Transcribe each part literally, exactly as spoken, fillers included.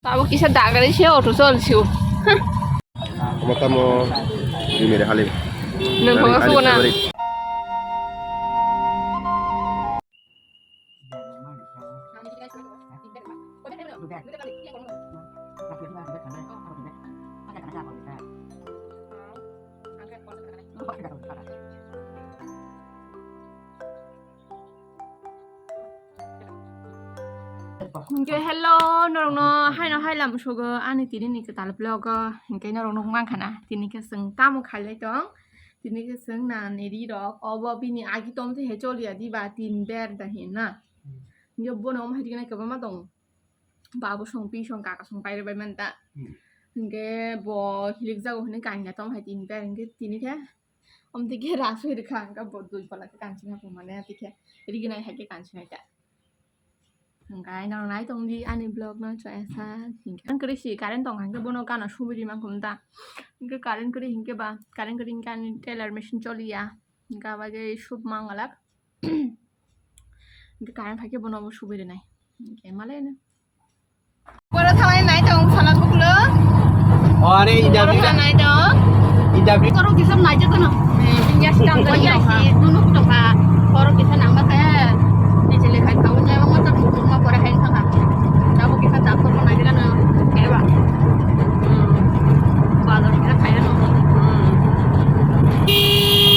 Abo kisa dagari se auto chol siu. Omo tamo di mere hali. Nang Nani phone hali sugo na. February. Hingke hello, norokno haino hai lam sogo ani tini ni kwtal vlog o, hingke norok nuk mankha na tini khe chwng tamo khailai tong, tini khe chwng na neri rok obo bini agi tom twi he choliya diba tin ber da hin na, hingke bono omo hai tini kwbangma tongo, babu song, pi song, kaka song pairwk bai manta, hingke bo hilik jago hinui kanya tom hai tin ber hingke tini khe. Omtike rasui rikha, hingke bo dui pala khe kanching hapo mane, tike riginai hai khe kanching hai ta. Hingke ai norok nai tong di ani vlog no chaya sa, hingke ang kwrwi si current tong hingke bono gana subidi mangkho ta. Hingke current kwrwi hingke ba, current kwrwi hingke ani tailor machine choliya, hingke abo khe sub mangalak. Hingke current hai khe bono bo subidi nai. Hingke malai no. Boro thalai nai tong sala buklo. O, are, Boro interview thalai nai tong. Interview. Boro kisa nai jagano. Eh, binya stam jani tong ha. Nunu kuto ha. Boro kisa nang ba kaya. Ni jele hai kau nya mo ta mo pore hai thang ha. Tabo kisa ta ko nai jagano. Kaya ba. Hmm. Bazar kisa kaya no. Hmm.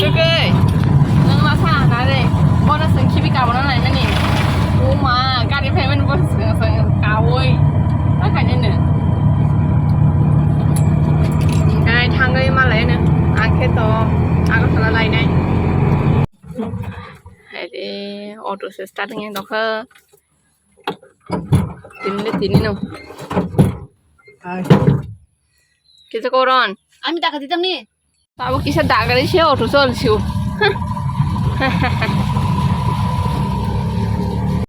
Oke. Nang masa nare. Bono sing khibi kabono nai mani. O ma, gari payment bo sing sing kawoi. Oke ne. Ngai thangoi malai ne. Angkhe to Agartala lainai. Hai de, auto se start ngai dokha. Tini le tini no. Hai. Kisa koron. Ami taka ditam ni. Tabuk kisa dagari se auto chol siu.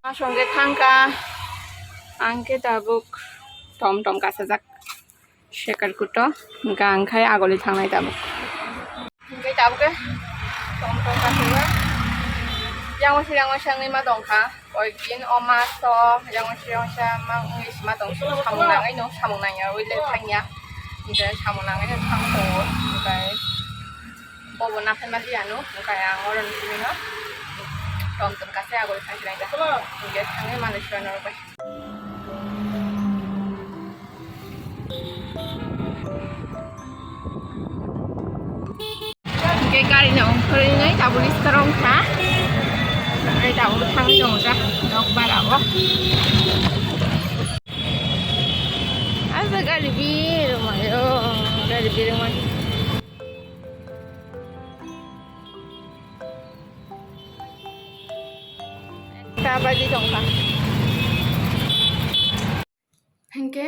Asongke thangka. Angke tabuk tom tom kasajak. Sekar kuto. Hingke ang khai agoli thangnai tabuk. Hingke tabuk ke tom tom kasajak. Yang masih yang masih yang lima tongkha. Koikdin o maso yang uaisa yang uaisa mang wngwi sima tong, samung nangwi no, samung nangya wi le thangya, hingke samung nangwi no thang tongo, hingke bobo naphai ma liya no, hingke ang oro ni simi no tom tom kase agoi thang sinai da, hingke thangwi manwi sua norok bai. Hingke gari no ongkhorwi nai tabuk risk rong kha. Hingke tabuk thangwi tongo ta nok bara o. Asa gari birung mai o, gari birung mai. Ta baji tong kha. Hingke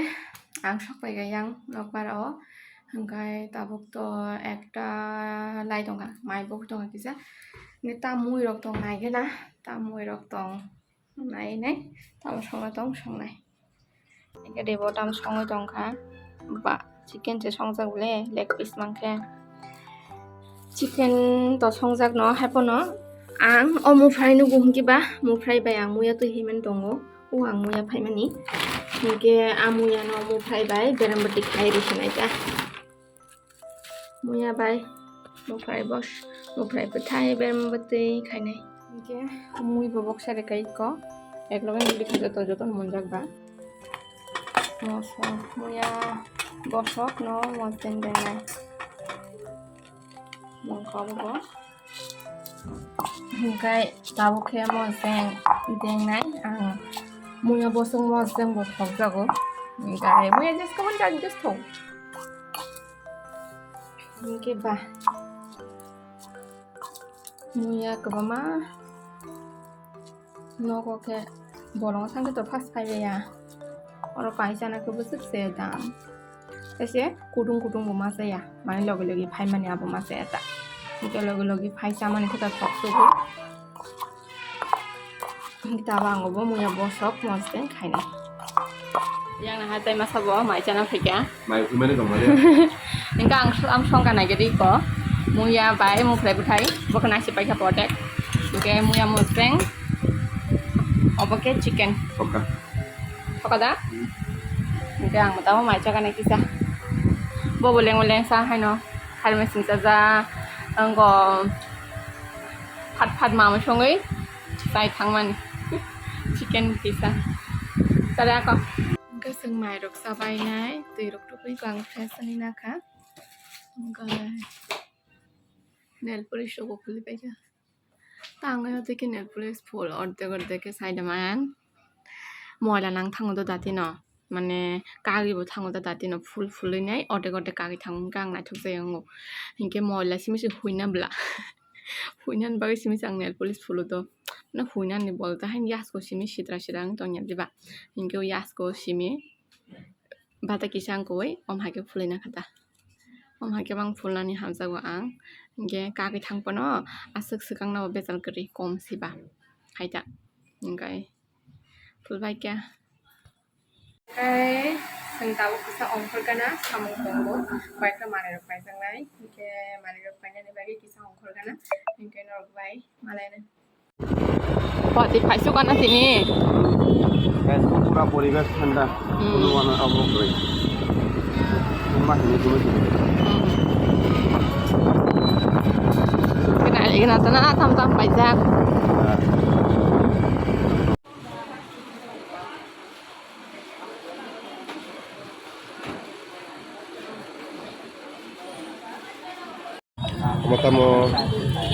ang sok pai kha yang nokbar o, hingke tabuk to ekta lai tongkha, mai bo tongkha kisa, hingke ta mui rok tong nai khe na, ta mui rok tong nai nai, tamo songna tong songnai, hingke debo tamo songwi tongkha, ba chicken se songjak bole leg piece mankhe, chicken to songjak no, haiphano ang o mufrai nugo hingke ba mufrai bai ang muya twi himani tongo. O ang muya phaimani. Hingke a muya no mufrai bai berambati khai rw sinai ta. Muya bai mufrai bos, mufrai bwthai berambati khainai. Hingke mui bo boksa rwkha iko. Ek loge nugui kha joto joto no monjak ba. Moso muya bosok no mosdeng denai. Mungkha bo. Hingkai tabuk khe mosdeng dengnai ang muya bosong mosdeng bo thokjago. Hingkai muya jesko mani jani jesko. Hingke ba muya kwbangma. Nogo khe bolongo thangkhe to first phaibai ya. Oro kaisa na khe bwswk se dam. Kaisa kutung kutung bo ma chaya. Mane logi logi phaimani abo ma chaya ta. Hingke logi logi phai chamani khe ta thok sugo. Hingke ta bango bo muya bosok mosdeng khainai. Yang na hatai masa bo mai chana phaikha. Mai uphimani tongmani. Hingke ang, ang songkha naigiri ko. Muya bai mufrai bwthai. Bo khe naisi paikha potek. Hingke muya mosdeng. Obo khe chicken. Oka. Oka da? Hmm. Ang tamo mai chakani kisa. Bobo leng leng sa haino. Kharmai singsa ja. Angko phat phat mama songwi chai thangmani. Chicken kisa. Chale ako. Angko sing mai rok sa bai nai. Twi rok tubui ko ang fresh ani nakha. Angko nail polish rok bo khuli bai kha. Tangwi o tei khe nail polish full ordek ordek khe sai da man. Moila nang thango do dati no. Mane kagwi bo thango do dati no full full wi nai ordek ordek kagwi thango hwnkhe ang naithok jai wngo. Hinkhe moila simi se huina bla. Huina ni bagwi simi se ang nail polish fulo do. Na huina ni bol ta hain yasko simi sitra sitra wng tongya diba. Hinkhe o yasko simi. Bata kisa ang koi, om hai khe phulina kha ta. Om hai khe bang phulnani hamjago ang. Hinkhe kagwi thang phano aswk swkang no bejal kwrwi kom siba. Hai ta. Hinkhe phul bai khe. Tei chwng tabuk kisa ongkhor gana samung tongo. Koi ekta manwi rok paijak nai. Hinkhe manwi rok painani bagwi kisa ongkhor gana. Hinkhe norok bai malaina. Pati phaisu kana tini. Ekdom pura poribesh thanda. Hmm. Kunu wano abo kwrwi. Wngma hini kunu sini. Hmm. Kena, kena tana tam tam paijak. Ah. Omo tamo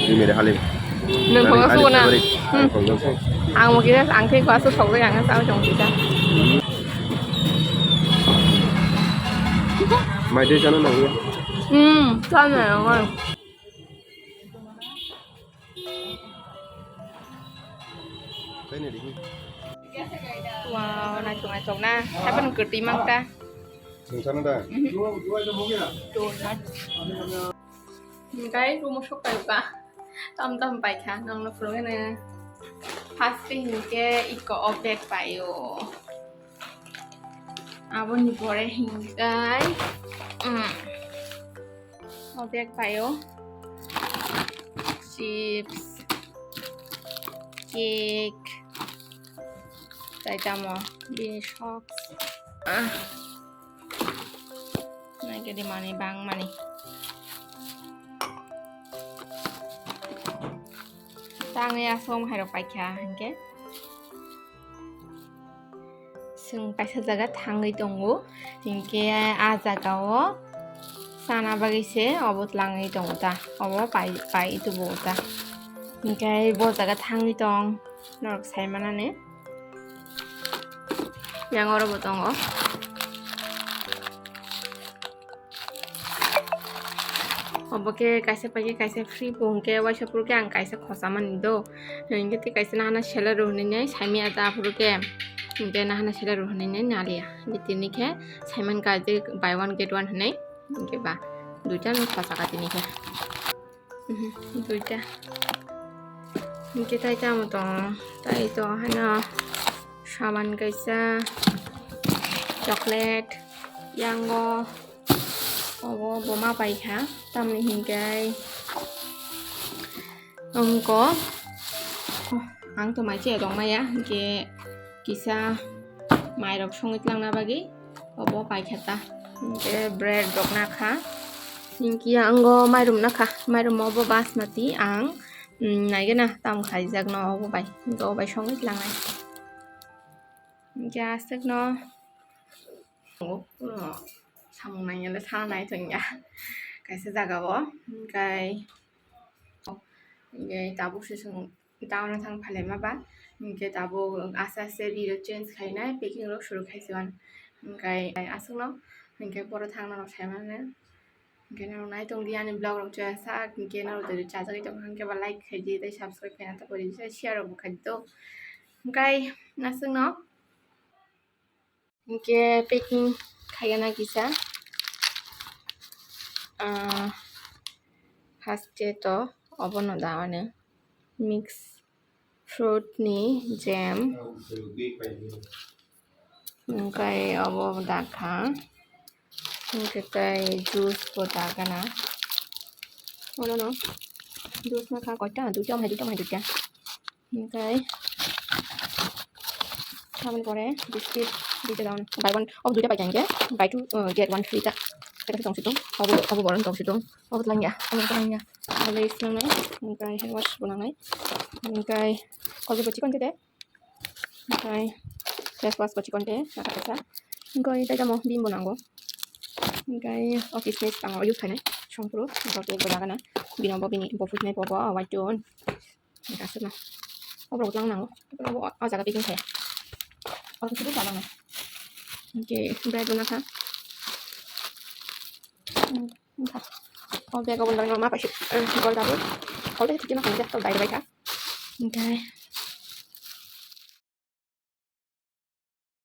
rimere halim. Nwng phone asuk na? Hmm. Ang mo kira ang khe ko asuk sok ang sa jong kisa. Mai de chana nang ya. Hmm, chana nang. Wow, naithok naithok na. Hapan kwtwi mang ta. Nwng chana da? Donut. Hinkhe rumo sok paio ka. Tam tam paikha, nongno phunukgwi nai. First hinkhe iko o bag paio. Aboni pore hinkhe, mm, o bag paio. Chips, cake, tai tamo bini socks. Ah. Naikhe di manwi bangmani. Tangwi aswk hairok paikha hinkhe. Chwng kaisa jaga thangwi tongo, hinkhe ah jagao chana bagwi se obo twlangwi tongo ta, obo pai, pai tubuo ta. Hinkhe bo jaga thangwi tong, norok sai manani. Yang oro bo tongo. Obo khe kaisa paikhe kaisa free bo, hinkhe waisa phuru khe ang kaisa khosa mani do, hinkhe tei kaisa nahana sale rw hinwi nai saimanya ta aphuru khe, hinkhe nahana sale rw hinwi nai naliya, hinkhe tini khe saimankha je buy one get one hinwi, hinkhe ba duita no khosa kha tini khe. Mhm, duita. Hinkhe tai tamo tongo, tai to haino saman kaisa, chocolate, yango, obo bo ma paikha, tamni hinkhe wngko, ang to mai chaya tongmaya, hinkhe kisa mairok songwi twlangna bagwi obo paikha ta. Hinkhe bread rok nakha. Hinkhe ango mairum nakha. Mairum obo basmati ang, mm, naigena tam khaijakno obo bai. Hinkhe obo bai songwi tlangnai. Hinkhe aswkno samung naiyale sana nai thangya. Kaisa jagao. Hinkhe, hinkhe tabuk se chwng town o thang phailai ma ba, hinkhe tabuk aste aste ri rok change khainai, packing rok suru khai se mano, hinkhe aswkno hinkhe boro thang norok sai mano, hinkhe norok nai tong di ani vlog rok chaya sak, hinkhe norok jodi chajagwi tongkha hinkhe ba like khai di tei subscribe khaina ta pori di, share rok bo khai di to, hinkhe aswkno. Hinkhe packing khaigana kisa, ah, first to obono da mane mix fruit ni jam, hinkhe obo dakha, hinkhe tei juice bo dakana, orono juice no kha koita, duita, omo hai duita, omo hai duita. Hinkhe tamoni pore biscuit Duita down, buy one, oh, duita paikha hinkhe buy two, uh, get one free ta. Tei kaisa tongsi tong, obo, obo borok tongsi tong, obo twlang ya, obo twlang ya. Obo lace nangnai, hinkhe hand wash bo nangnai, hinkhe Colgate bo chikon tei, hinkhe face wash bo chikon tei, aka kaisa. Hinkhe tei tamo bini bo nango. Hinkhe office ni tamo use khainai, songphuru, bo cake bo lagana. Bini bo bini bo phutinai bo bo white tone. Aswkno. Oborok lang nango. Oborok o jaga packing khe. Oborok khe jaga nang. Hinkhe bread rwna kha. Hmm, wngkha. O bag o bo nang ma paisa, eh, gol double. Gol double thikhe ma kha, gol double bai kha. Hinkhe